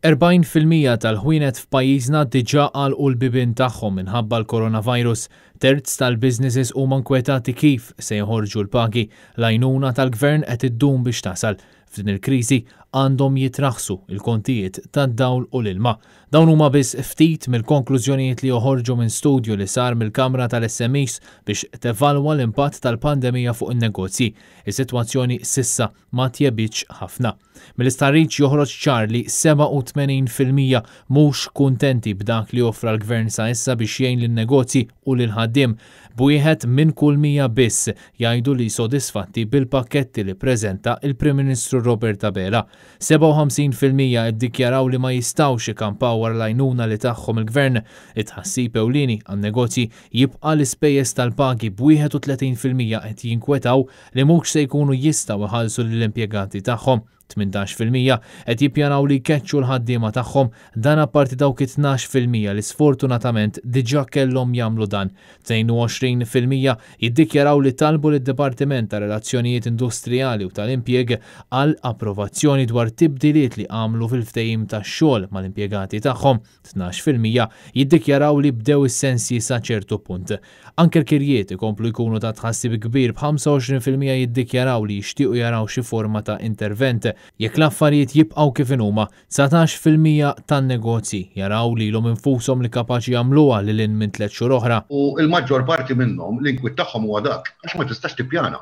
40% tal-ħwienet f'pajjiżna diġà għalqu l-bibien tagħhom minħabba l-coronavirus. Terz tal-businesses huma nkwetati kif se joħorġu l-pagi. L-għajnuna tal-gvern qed iddum biex tasal. F'din il-kriżi għandhom jitraħħsu l-kontijiet tad-dawl u l-ilma. Dawn huma biss ftit mill-konklużjonijiet li joħorġu minn studju li sar mill-Kamra tal-SMEs biex tevalwa l-impatt tal-pandemija fuq in-negozji. Is-sitwazzjoni s'issa ma tjebitx ħafna. Mill-istħarriġ joħroġ ċar li 87% mhux kuntenti b'dak li offra l-Gvern sa issa biex jgħin lin-negozji u lill-ħaddiem, b'wieħed minn kull 100 biss jgħidu li sodisfatti bil-pakketti li ppreżenta l-Prim Ministru Robert Abela. 57% iddikjaraw li ma jistgħux ikampaw wara l-għajnuna li tagħhom il-Gvern. It-tħassib ewlieni għan-negozji jibqa' l-ispejjeż tal-pagi b'31% qed jinkwetaw li mhux se jkunu jistgħu jħallsu lill-impjegati tagħhom. 18% qed jippjanaw li jkeċċu l-ħaddiema tagħhom, dan apparti dawk it-12% li sfortunatament diġà kellhom jagħmlu dan. 22% jiddikjaraw li talbu lid-Dipartiment tar-Relazzjonijiet Industrijali u tal-Impjieg għal approvazzjoni dwar tibdiliet li għamlu fil-ftehim tax-xogħol mal-impjegati tagħhom. 12% jiddikjaraw li bdew is-sensji sa ċertu punt. Anke l-kirjiet ikomplu jkunu ta' tħassib kbir b'25% jiddikjaraw li jixtiequ jaraw xi forma ta' intervent. Jekk l-affarijiet jibqgħu kif inhuma, 19% tan-negozji jaraw lilhom infushom li kapaċi jagħmluha lil hinn minn tlett xhur oħra. U l-maġġor parti minnhom l-inkwiet tagħhom huwa dak, għax ma tistax tippjana.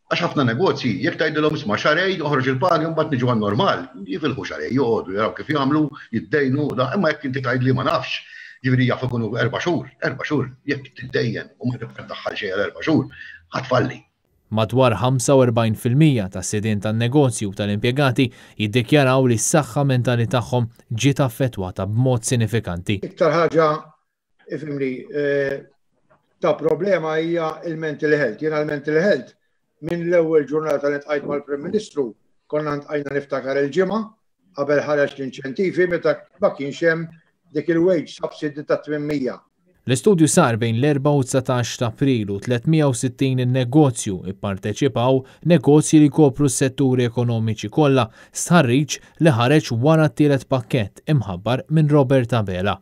Għax ħafna negozji, jekk tgħidilhom isma' xahrejn, oħroġ il-pagi u mbagħad niġu għan-normal, jifilħu xahrejn, joqogħdu jaraw kif jagħmlu, jiddejnu, da, imma jekk inti tgħidli ma nafx, ġifieri jaf ikunu erba' xhur, erba' xhur, jekk tiddejjen u ma tibqa' ddaħħal xejn għal erba' xhur, ħa tfalli. Madwar 45% tas-sidien tan-negozji u tal-impjegati jiddikjaraw li s-saħħa mentali tagħhom ġiet affettwata b'mod sinifikanti. Iktar ħaġa ifimni, eh, ta' problema hija il-mental health. Jiena l-mental health minn l-ewwel ġurnata li tqajt mal-Prim Ministru konna ntqajna niftakar il-ġimgħa qabel ħareġ l-inċentivi meta ma kienx hemm dik il-wage subsidy ta' 800. L-istudju sar bejn l-4 u 19 ta' April u 360 negozju ipparteċipaw, negozji li jkopru s-setturi ekonomiċi kollha, stħarriġ li ħareġ wara t-tielet pakkett imħabbar minn Robert Abela.